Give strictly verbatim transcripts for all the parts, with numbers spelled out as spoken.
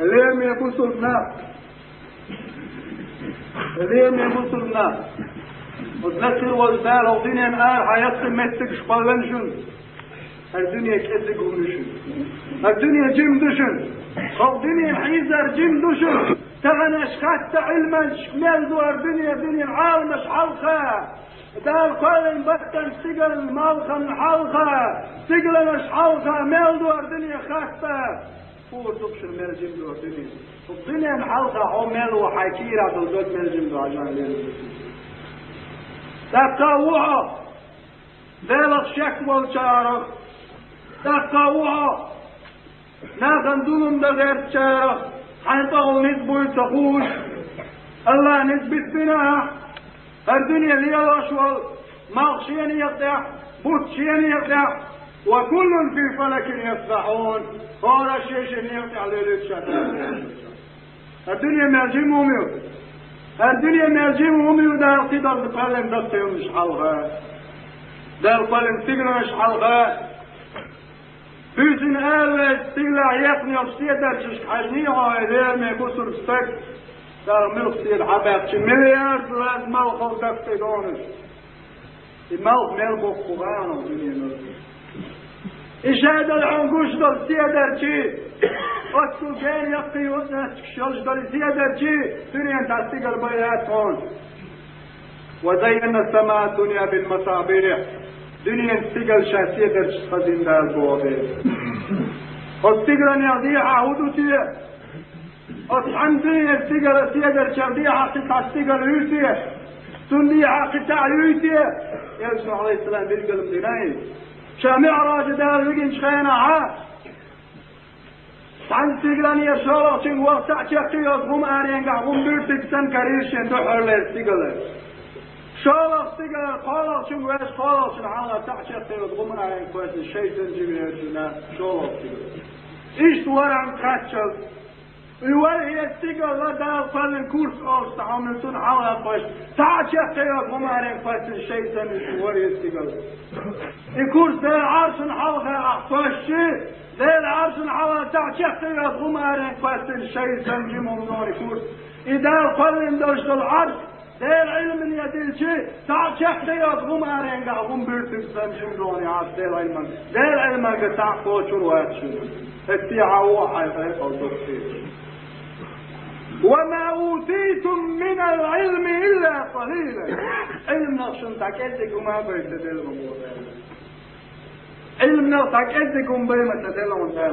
Лераме бусулба нах. Лераме бусулба нах. Оцу лаьттара волчу Дала хӀокху дуьненан арахьа яккхий меттигаш кхоьллина шуна. ХӀара дуьне кӀезиг хӀума ю шуна. ХӀара дуьне жима ду шуна. ХӀокху дуьненан хьийзар жима ду шуна. Тахана аша хатта Ӏилманчашка мел ду хӀара дуьне, дуьненан Ӏаламаш хьалха. Дала кхоьллина баттана стигалан малхана хьалха, стигаланаш хьалха мел ду хӀара дуьне хатта. Хуур ду-кх шуна мел жима ду хӀара дуьне. ХӀокху дуьненан хьалха хьо мел ву, хьайн кийрахь долу дог мел жима ду хьажа лерина. ТӀаккха а ву хьо Делах шек волчарах, тӀаккха а ву хьо нахана зулам дан гӀертачарах, хьайн тӀехула ницкъ буй ца хууш, АллахӀа ницкъ битбина ахь, хӀара дуьне лелош волу, малх шен некъа тӀехь, бутт шен некъа тӀехь, «وكل في فلك يسبحون». ХӀора шен-шен некъа тӀехь лелийта ша. ХӀара дуьне мел жима хӀума ю. ХӀара дуьне мел жима хӀума ю, Дала кхидолу кхоьллина даккхий хӀуманаш хьалха. Дала кхоьллина стигаланаш хьалха. Буьйсанна ала веза стигалахь екхна йолчу седарчашка хьаьжний хьо, хӀай лераме бусулба стаг, Дала муьлхха седа хьабаьккхича, миллиард лаз малхо даккхий донаш. И малх мел боккха гӀана дуьненал. И шадолу хьуна гуш долу седарчий, оццул гена яккхий хӀусамаш йолуш долу седарчий, дуьненан цхьа стигала бен яц хьуна. «وزينا السماء الدنيا بمصابيح». Дуьненан стигала ша седарчашца хазийна Дала боху. Оцу стигаланех дехьа хӀун ду те? Оцу хьан дуьненан стигала седарчех дехьа кхин цхьа стигала юй те? Цунна дехьа кхин цхьа юй те? Элчано, Ӏалайхиссалам, билгалдина иза. Ша МиӀража Дала вигинчу хенахь, цхьана стигаланера шолгӀачуьнга ваха цхьаъ чекхйоцу гӀум аренгахь гӀум буьртиг санна карийра шен дуьххьарлера стигала. ШолгӀа стигала кхоалгӀачуьнга ваьлча, кхоалгӀачун хьалха цхьаъ чекхйоцу гӀум аренга кхоьссина шайн санна жима яра шуна шолгӀа стигала. Иштта вархӀанга кхаччалц. И вархӀе стигала Дала кхоьллина курс олуш цхьа хӀума ю, цунна хьалха кхоьссина цхьаъ чекхйоцу гӀум аренга кхоьссина шайн санна вархӀе стигала. И курс Делан Ӏаршана хьалха ахь кхоьссича, Делан Ӏаршана хьалха цхьаъ чекхйоцу гӀум аренга кхоьссина шайн санна жима хӀума ю и курс. И Дала кхоьллина долуш долу Ӏарш Делан Ӏилмане дилча, цхьаъ чекхйоцу гӀум аренгахь гӀум буьртиг санна жима ю и Ӏарш Делан Ӏилманга. Делан Ӏилманга цхьаъ кхочур вац шуна. Эццехьа ву хьайн кхайкхал доккхий. «وما أوتيتم من العلم إلا قليلا». Ӏилманах шуна цхьа кӀеззиг хӀума а бен ца делла хьуна. Ӏилманах цхьа кӀеззиг хӀума бен ма ца делла хьуна.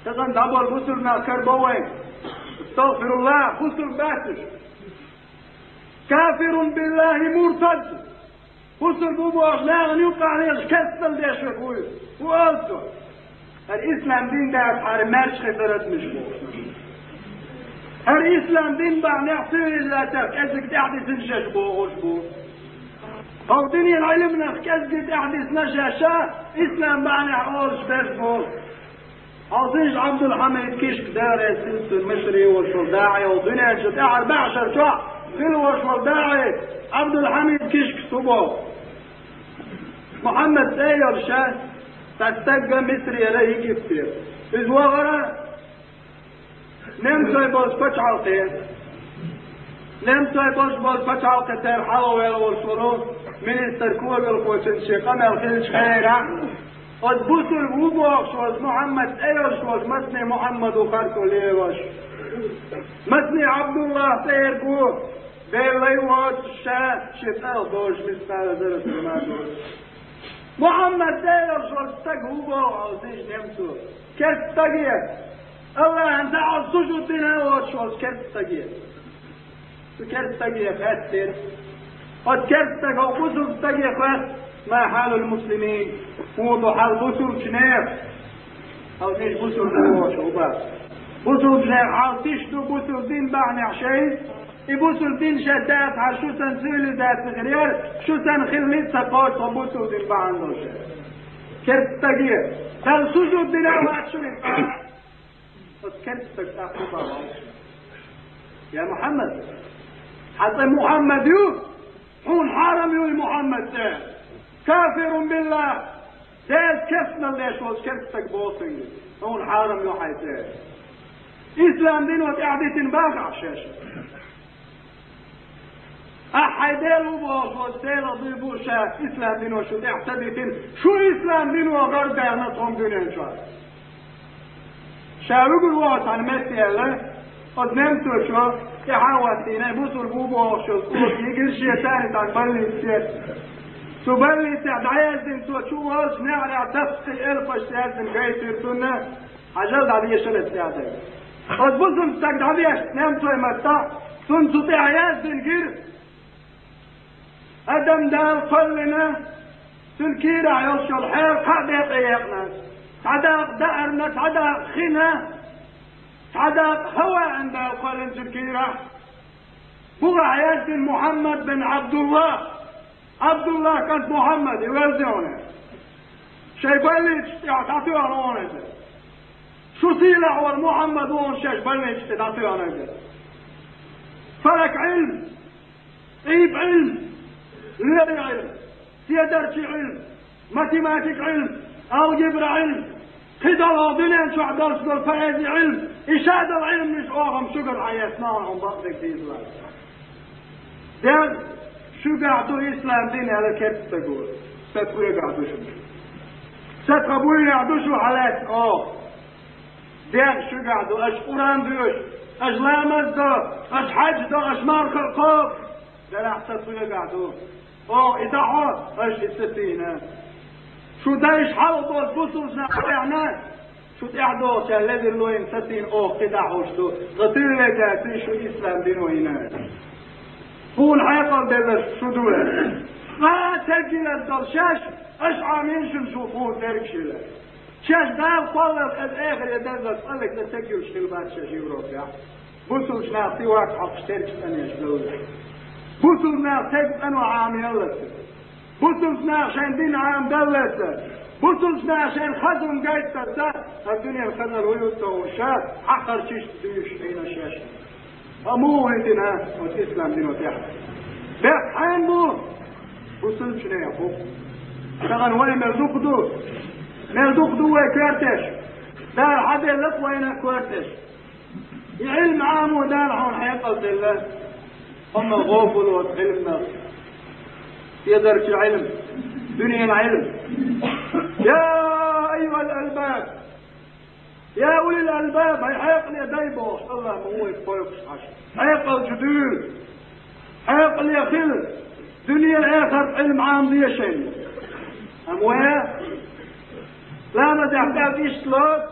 Тахана дӀаболу бусулба нах карабо вайн. Астагфируллах, бусулба бац уьш. «كافر بالله مرتد». Бусулба ву бохуш нахана юккъахь лелаш керстал деш верг вуй. ХӀун олу цо? ХӀара ислам дин дац, хӀара маьрша хир дара адамаш бохуш. ХӀара ислам дин бахьанехь цивилизацех кӀезиг тӀаьхьадисина шаьш бохуш бу. ХӀокху дуьненан Ӏилманах кӀезиг тӀаьхьадисина шаьш, ислам бахьанехь олуш берш бу. Хьовсийша, Ӏабдулхьамид Кишк, Дела реза хуьлда цунна, Мисаре волуш волу даӀи, хӀокху дуьнен чу тӀаьхьара бӀешара чохь хилла волуш волу даӀи Ӏабдулхьамид Кишкас хӀун боху. Мухьаммад цӀе йолуш цхьа стаг вара Мисарера, Египтера. Иза вахара немцой болчу пачхьалкхе. Немцой болуш болчу пачхьалкхе цара хьалавелла волуш волу министр когахь цуьнан шен къамел хилчу хенахь, оцу бусулба ву бохуш волчу Мухьаммад цӀе йолуш волчу Масни Мухьаммад ву харцо лелош. Масни Ӏабдуллах цӀе ерг ву, Делан лай воцуш ша, шен цӀарах дозуш мискъала заррат хӀума а доцуш. Мухьаммад цӀе йолуш волчу стага ву боху хьовсийша немцо. Керста стаге. АллахӀана тӀехь сужуд дина а воцуш волчу керста стаге. Цу керста стаге хаьттира. Оцу керста стага хӀокху бусулба стаге хоьтту: «ما حال المسلمين؟» ХӀун ду хьал бусулбачу нехан? Хьовсийша, бусулба ву бохуш хӀун боху. Бусулбачу нехан хьал тиша ду бусулба дин бахьанехь шайн. И бусулба дин шайн дацахьара, шу санна цивилизаци хир яра, шу санна хила ницкъ ца кхочу тхо бусулба дин бахьана долуш. Керста стаге, Далла сужуд дина а вац шуна иза. Оцу керста стага тӀаккха хӀун боху? Я Мухьаммад, хьан цӀе Мухьаммад ю? Хьуна хьарам ю и Мухьаммад цӀе. «كافر بالله». Дела керстанал деш волчу керста стаг боху цуьнга: «Хьуна хьарам ю хьайн цӀе». Ислам дино тӀаьхьадитина боху ахь шаьш? Ахь хьайн Дела ву бохуш волчу Делах дуй бу ша ислам дино шу тӀаьхьа ца дитина, шу ислам дино гӀар даьхна тхуна дуьнен чохь. Ша вуьгур ву цхьана метте аьлла, оцу немцочо тӀаьхьа а хӀоттийна, бусург ву бохуш йолу кӀода йигира шен царна цхьана больнице. Цу больницехь дӀаяздина цо чу волчу неӀарехь даккхий элпашца яздина гайтира цунна, хьажал дӀадешалаш цӀе дара. Оцу бусург стаг дӀадешна немцойн маттахь, цунна цу тӀехь яздина гира: «Адам Дала кхоьллина, цуьнан кийрахь йолуш йолу хьел кхаа декъе екъна, цхьа дакъа даарна, цхьа дакъа хина, цхьа дакъа хӀаваъна Дала кхоьллина цуьнан кийрахь». Бухахь яздина: «Мухьаммад бин Абдуллах». Абдуллах кӀант Мухьаммад, и вевза хьуна. Шайн больницаш тӀехь дӀатоьхна ву хьуна иза. Шу сийлахь волу Мухьаммад ву хьуна шаьш больницаш тӀе дӀатоьхна иза. Фалак Ӏилм, тӀийба Ӏилм, лоьрийн Ӏилм, седарчийн Ӏилм, математика Ӏилм, алгебра Ӏилм, кхидолу дуьнен чохь долуш долу поэзи Ӏилм, и ша долу Ӏилманаш оха-м шуьгара Ӏан яц, нахана хьуна бакъдерг дийзалаш. ДегӀ шуьгахь ду ислам дин аьлла керста стага. Сан тхоьгахь ду шуна. Сан тхан буйнехь ду шу хьалаьцна оха. ДегӀ шуьгахь ду, аша Къуръан доьшу, аша ламаз до, аша хьаьж до, аша марха а кхобу. Делахь сан тхоьгахь ду. Оха и дӀахьо, аша и ца тийна. Шу дайша хьалха болчу бусулба нах тӀехь, шу тӀаьхьа догӀучаьрга ледарло йина ца тийна, оха кхин дӀахьош ду. Ткъа тилла гаций шу ислам дино йина? Тхуна хьекъал делларш шу ду вай. Ткъа а ца гилар долу шаьш, аша Ӏамийна шуна шу тхуна тергаш хилар. Шаьш Дала кхоллалц, аса эхаре дазлац, кӀаллица ца гуьлуш хила бац шаьш Европехь. Бусулчу наха сивак хьокхуш тергаш цӀанъеш ловзуш. Бусулчу наха тергаш цӀано Ӏамаяллаца. Бусулчу наха шайн дин Ӏамадаллаца. Бусулчу наха шайн хаза хӀума гайтталца, хӀара дуьненан хазалла вуй ца хууш, хьакхарчишца дуьйш хьийна шаьш. Ткъа муха витина оцу ислам дино тӀехь? Бехк хьенан бу? Бусулчу нехан бу. Тахана вай мел дукха ду? Мел дукха ду вай коьртеш? Дала хьаделла-кх вайна а коьртеш. И Ӏилма Ӏамо Дала хьуна хьекъал делла. Амма гӀофал оцу Ӏилманах. Седарчийн Ӏилма, дуьненан Ӏилма. Я айюхал албаб! Я улил албаб, хӀай хьекъале дай бохуш, Аллах ма ву вай кхойкхуш Ӏаш. Хьекъалчу дуьйла. Хьекъале хила. Дуьне-эхарт Ӏилма Ӏамаде шайна. Амма вай ламазехь кӀел иштта лоцу.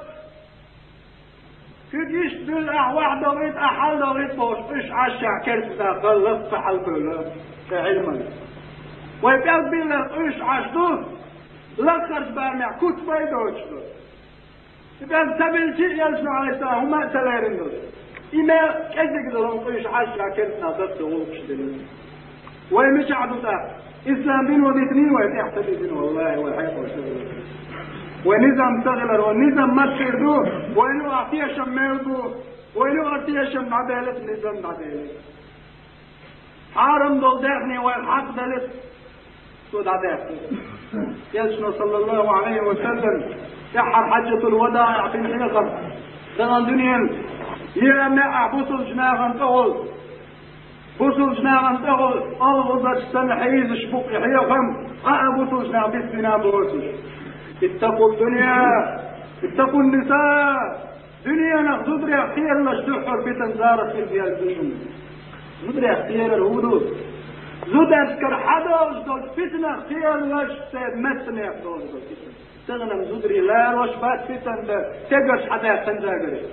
Куьг иштта дуьллу, ахь вахьа догӀийта, ахь хьала догӀийта бохуш, уьш Ӏаш шаьш керста нах гӀаллакх ца хьалабевлла цу Ӏилманна. Вай пӀелг билларх уьш Ӏаш ду, лакхарчу барамехь куц бай доцуш ду. И пӀелг ца биллича а, элчано, Ӏалайхиссалам, хӀума а ца лерина ду. И мел кӀезиг долу хӀума уьш Ӏаш шаьш керста нах даккхий гӀуллакхаш дина. Вай мичахь ду тӀаккха? Ислам дино дитиний вай, тӀехь ца дитина, валлахӀи, вай хьекъал ца хилар. Вай низам ца хилар, вай низам мацийр ду, вайна юкъахь тешам мел бу, вайна юкъара тешам дӀаделлита, низам дӀаделлита. Хьарам долу даьхни вайх хьакъ далита, цо дӀадаьккхина. Элчано, саллаллаху Ӏалайхи ва саллам, тӀаьххьара хьаджатул-вадаӀ бина хьехам, тахана дуьнен еа маьӀӀехь бусулчу нахана тӀехула, бусулчу нахана тӀехула, алгӀазарш санна хьийзаш бу-кх и хьехам, а, а бусулчу наха бисбина боцуш. Иттакъу ддунья, иттакъу нниса. Дуьненах, зударех кхералаш дуьххьара битана зарах хила деза ду шуна. Зударех кхерар хӀун ду? Зударшкара хьадолуш долчу питанах кхералаш, церан меттанех долуш долу питана. Тахана-м зударий ларош бац питана дан, стегарш хьадаьккхина загарий.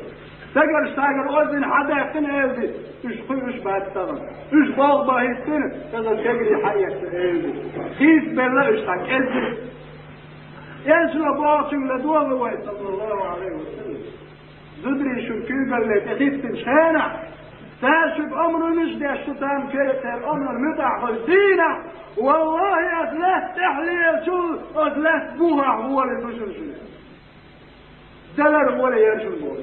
Стегарш сагара озина хьадаьккхина элди, уьш кхуьуш бац тахана. Уьш болх бан хӀиттина, тахана стегарий хьаэцна элди. Хийцабелла уьш цхьа кӀеззиг. Элчано бохучуьнга ладогӀа вай, саллаллаху Ӏалайхи ва саллам. Зударий шуна куьйгалле тӀехӀиттинчу хенахь, цара шуьга омранаш деш, шу царна кхеран омрана муьтӀахь хилчу дийнахь, валлахӀи, аса лаьтта тӀехь лелачул, аса лаьтта бухахь гӀоле ду шуна шуна. Далар гӀоле яра шуна боху.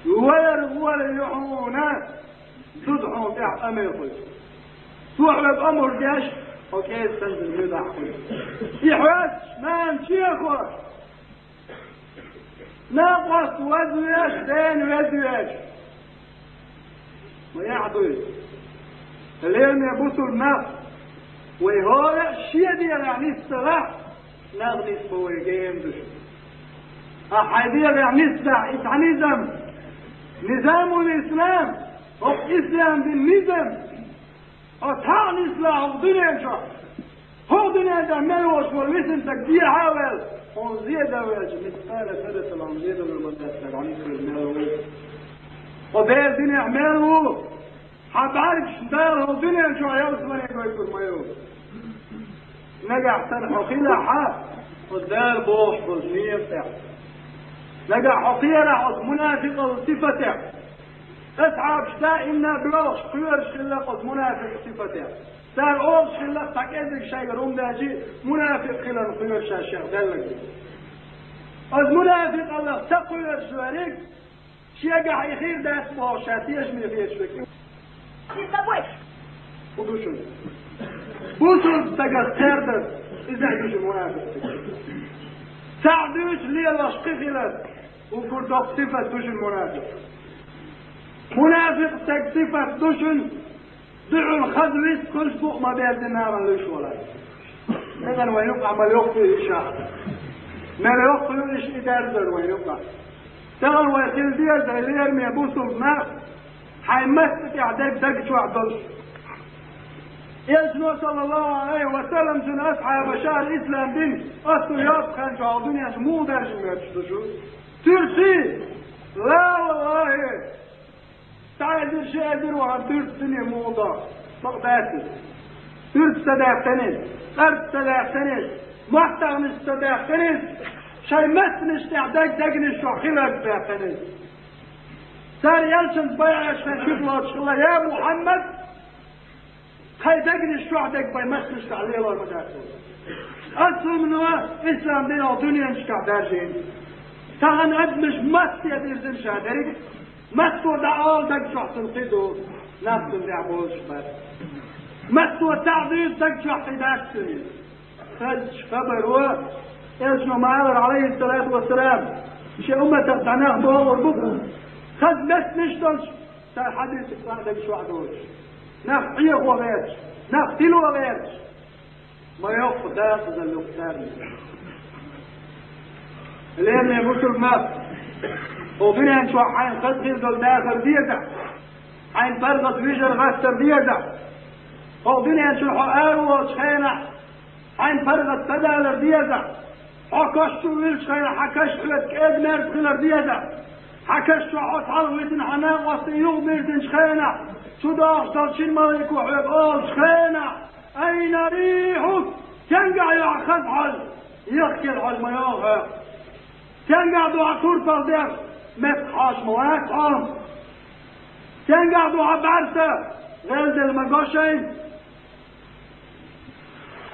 Валар гӀоле ю хьуна, зуда хьуна тӀехь къамел хуьлу. Цо хьоьга омра деш, Хьо кӀезиг санна муьтӀахь хуьлу. И хьоьстуш нана чехо. Накъост вазвеш, дена везвеш. Ма яхь дуй. Лераме бусулба нах, вай хӀора а шен дегӀехь нисдалахь, нах нисбо вай гена ду шу. Ахьа хьайн дегӀехь нисдахь и цхьа низам, низамул ислам, хӀокху ислам дин низам, хьо цхьаъ нислахь хӀокху дуьнен чохь, хӀокху дуьнен тӀехь мел волуш волу висина стаг дехьа а ваьлла, хьуна зен дан ваьлча, мискъала зарратал хьуна зен дан ваьлла, хьуна мел ву. Хьо Делан динехь мел ву, хьан бӀаьргаш Дала хӀокху дуьнен чохь ялсамане гойтур ма ю. Нагахь санна хьо хилахь, хьо Дала бохуш болчу некъа тӀехь. Нагахь хьо кхерахь оцу мунафикъал сифатех. Асхьабаш даимна боьлхуш, кхоьруш хилла оцу мунафикъ сифатех. Цара олуш хилла цхьа кӀезиг шайгара хӀума даьлча, мунафикъ хиларна кхоьру ша шех Деллаг. Оцу мунафикъаллах ца кхоьруш верг, шегахь и хир дац бохуш, ша тешаме хеташ верг. ХӀун ду шуна? Бусулба стагах кхердар, иза ду шуна мунафикъ стаг. Цхьаъ дуьйцуш лелош кхин хилар, уггар доккха сифат ду шуна мунафикъ. Мунафикъ стаг сифат ду шуна, дуьхьал хаза вист хуьлуш, букъ ма-берзина нахана луьйш валар. Тахана вайн юкъахь мел йоккха ю иша. Мел йоккха ю иша и дерзар вайн юкъахь. Тахана вай хила деза, лераме бусулба нах, хьайн массо а тӀехь дерг даг чохь долуш. Элчано, саллаллаху Ӏалайхи ва саллам, цуьнан асхьабаша ислам дин оццул йоккхучу хенахь дуьнен чу муха даьржина моьттуш ду шу? Туьрций? Ла валлахи! Цхьа эзар, ши эзар вахана туьрца дуьне муха до? Бакъ дац иза. Туьрца ца даьккхина иза, цӀарца ца даьккхина иза, маттахнашца ца даьккхина иза, шайн меттанаш тӀехь даг дегнаш чохь хиларца даьккхина иза. Цара элчанца байӀат еш хьайн чуьра лоцуш хилла: «Я Мухьаммад, тхайн дегнаш чохь дерг вайн меттанаш тӀехь лелор ма дац». Ас хӀумано ислам дин хӀокху дуьнен чохь даьржина. Тахана адамаш массе дирзина ша дерриг, массо дӀаала даг чохь цунна кхин ду, нах цунна тӀехь болуш бац. Массо цхьаъ дуьйцу даг чохь кхин дац цуьнан. Хазачу хабаро, элчано ма-аллара, Ӏалайхиссалату вассалам, шен умматах цхьа нах бохур бу, хаза меттанаш долуш, цара хьадисиг цхьаъ даг чохь доцуш, нах Ӏехо гӀерташ, нах тило гӀерташ. Ма йоккха дакъазалла ю царна. Лераме бусулба нах, хӀокху дуьнен чохь хьайна хаза хир долу дахар дезахь, хьайн паргӀат вижар гӀаттар дезахь, хӀокху дуьнен чуьра хьо араволчу хенахь, хьайн паргӀат ца далар дезахь, хьо каш чу вуьллучу хенахь, хьан каш хьоьца кӀеда-мерза хилар дезахь, хьан каш чохь хьо цхьалха висина хьан накъостий юхабирзинчу хенахь, чудогӀуш долчу шина малико хьоьга олучу хенахь: «Айна рихьук? Стенгахь ю хьан хаза хьожа? Ехкера хьожа ма йогӀу хьоьга. Стенгахь ду хьан турпал дер? Меттахь хьош ма вац хьо. Стенгахь ду хьан бӀаьрса? ГӀелделла ма го шайна.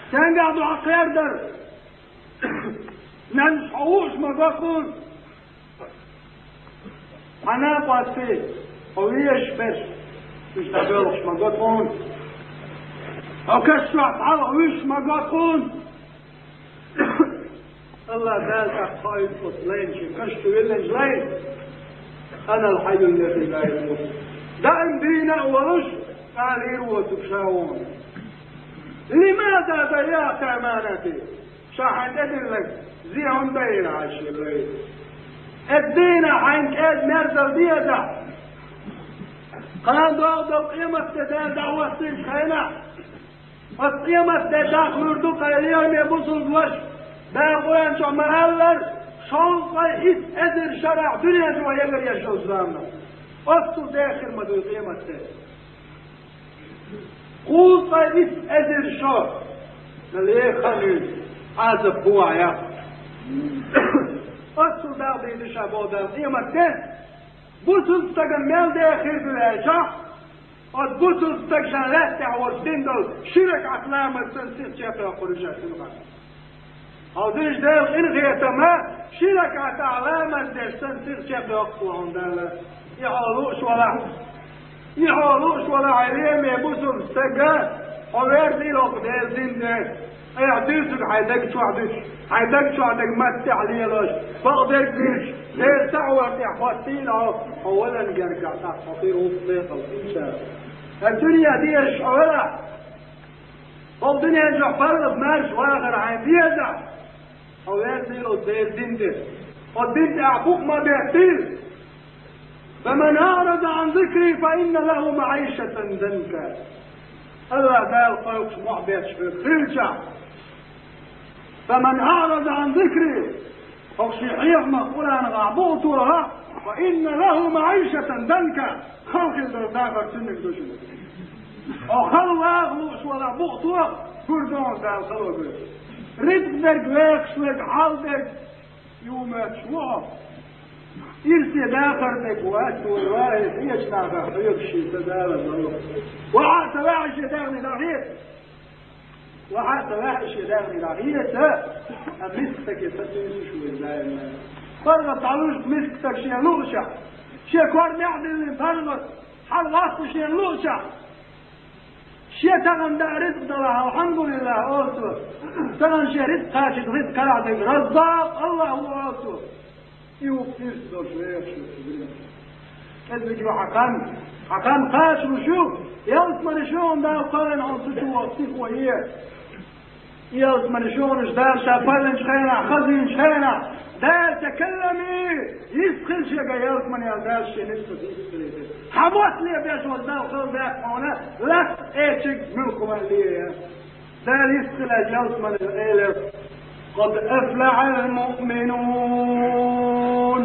Стенгахь ду хьан кхердар? Ненаш хьо вууш ма го тхуна. Хьан накъостий, хьо везаш берш, уьш дӀабоьлхуш ма го тхуна. Хьо каш чохь цхьалха вуьсуш ма го тхуна». АллахӀ Дала тӀаккха хоуьйту оцу лайна, шен каш чу виллинчу лайна: «Анал хьаййул лази ла ямут». Даим дийна а волуш, кхалийра воцург ша ву. «Лимаза даййаъта аманати?» Ша хьайн тӀедилларг зен хӀунда дайра хьайн шен лайна? Эцу дийнахь хьайна кӀеда-мерзалла дезахь, кхана догӀу долу къематде Дала дӀахӀоттийначу хенахь, оцу къематде дахлур ду, хьайн лераме бусулба ваша, Дала Къуръан чохь ма-аллара, шовзткъе исс эзар шарахь дуьнен чохь ягар еш йолчу заманахь. Оццул деха хир ма дуй къематде. Кхузткъе исс эзар шо, дан леха а вуьйцу, Ӏазап бу ван яхь. Оццул дагӀдийна ша боху Дала къематде, бусулба стагана мел деха хир ду аьлча, оцу бусулба стага ша лаьттахь волчу дина долу ши ракаӀат ламаз санна сиха чекхдоккхур ю ша цуьнан. Хьо динчу Делан къинхетама, ши ракаӀат ламаз деш санна сиха чекхдоккху хьуна Дала. И хьо лууш валахь, и хьо лууш валахь, хьайн лераме бусулба стага, Хьо верзийла оцу Делан дин тӀе, айхьа дуьйцург хьайн даг чохь дуьтуш, хьайн даг чохь дерг маттехь лелош, бакъдерг дуьйцуш, Дела цхьаъ вар тӀехь хӀоттийла хьо, хьо валан гергахь тӀаккха хьо хир ву-кх декъала, иншаАллахӀ. Ткъа дуьне дезаш хьо велахь, хӀокху дуьнен чохь паргӀат маьрша вахар хьайна дезахь, хьо верзийла оцу Делан дин тӀе. Оцу дин тӀехь букъ ма беттийла. فمن أعرض عن ذكري فإن له معيشة ضنكا. АллахӀ Дала кхойкхуш мохь бетташ хьоьга хилчахь. فمن أعرض عن ذكري. ХӀокху шен хьехамах, Къуръанах букъ а тохахь, فإن له معيشة ضنكا. Хала хила долу дахар цуьнниг ду шуна. Хьо хала ваха лууш валахь, букъ а тохахь, гур ду хьуна Дала хало гойтуш. Рицкъ дерг вехаш верг, хьал дерг, и ву моьттуш ву хьо. Ирсе дахар дерг вац вай ваха, хьечу нахах хьоьгуш шен са Дала валло. Ваха ца ваьхьа шен дагна дӀахеца. Ваха ца ваьхьа шен дагна дӀахеца, а миска стаге са туьйсуш ву иза даимна. ПаргӀат дӀалуш миска стаг шен луучахь, шен кор неӀ диллина паргӀат, хьал ваха шен луучахь. Шен тахана даа рицкъ далахь, алхьамдулиллахӀ, олу цо. Тахана шен рицкъ кхачийна рицкъ карахь дерг Раззакъ АллахӀ ву, олу цо. И ву-кх ирс долуш вехаш верг. КӀезиг ю хьан хан, хьан хан кхачалуш ю, ялсамане шуна Дала кхоьллина хьуна цу чу вахча сихо е. Ялсамане шуна уьш Дала ша кхоьллинчу хенахь, хазийначу хенахь, Дала ца кхоьллина, йистхила шега ялсамане аьлла, Дала шен нисбат йистхилийта. Хьан мотт ле беш волу Дала хала баьккхина хьуна, лаьцна эчиг муьлхха ма ле. Дала йистхилча ялсамане элира: قد أفلح المؤمنون.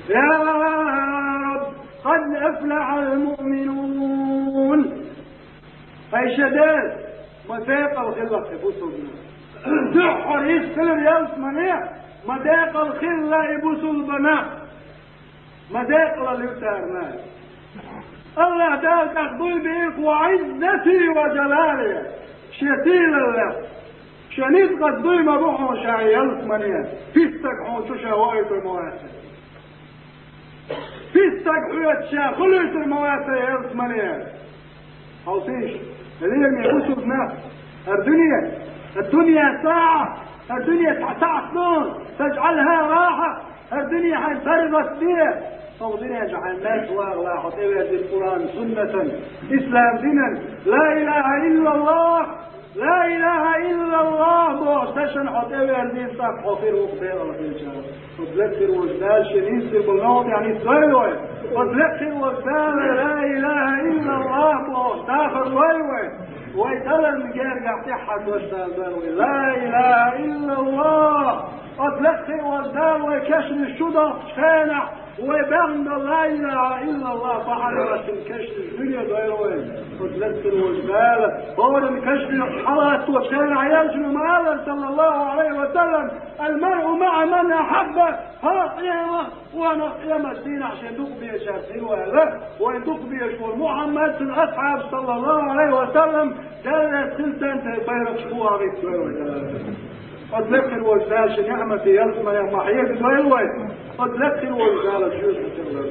Я Раб, قد أفلح المؤمنون. Хьай шен Дела, ма декъала хилла и бусулба нах. Дуьххьара йистхилира ялсамане, ма декъала хилла и бусулба нах. Ма декъала ю цара нах. АллахӀ Дала тӀаккха дуй бийриг: وعزتي وجلالي. Шен сийлаллех, шен нисбат дуй ма бу хьуна ша ялсамане, пис стаг хьуна чу ша вохуьйтур ма вац. Пис стаг хьоьца ша хуьлуьйтур ма вац ялсамане. Хьовсийша, лераме бусулба нах, хӀара дуьне, хӀара дуьне сагӀа, хӀара дуьне цхьа сагӀат ду, فاجعلها راحة, хӀара дуьне хьайна паргӀат де, хӀокху дуьнен чу хьайна маьрша вагӀалахь, хьо тӀеверзийна Къуръан, суннатан, ислам динан, لا إله إلا الله, لا إله إلا الله бохучу дашна хьо тӀеверзийна, тӀаккха хьо хир ву-кх декъала хилча. Оцу лекха хир волчу Дала шен йистхир болу новкъа тӀехь нисдойла вай. Оцу лекха хир волчу Дала لا إله إلا الله бохуш дахар лойла вай. Вай таларна гергахь тӀаьххьара дош даладойла вай. لا إله إلا الله. Оцу лекха хир волчу Дала вай кешнаш чу доккхучу хенахь, вай баьхна долу لا إله إلا الله бахьана долуш шен кешнаш муьре дойла вай. Оцу лекха хир волчу Дала хӀоранна кешнаш хьалатточу хенахь элчано ма-аллара, саллаллаху Ӏалайхи ва саллам: المرء مع من أحب. ХӀара къемат, ванах къемат дийнахь шен дукха безачаьрца хир ву аьлла, вайн дукха безаш волу Мухьаммад, цуьнан асхьабаш, саллаллаху Ӏалайхи ва саллам, Далла лаьцна хила царна тӀе байракхаш бу ван виц вай вай Дала. Оцу лекха хир волчу Дала шен ниӀмате ялсаманех ма хьегадойла вай. Оцу лекха хир волчу Дала жоьжахатин лар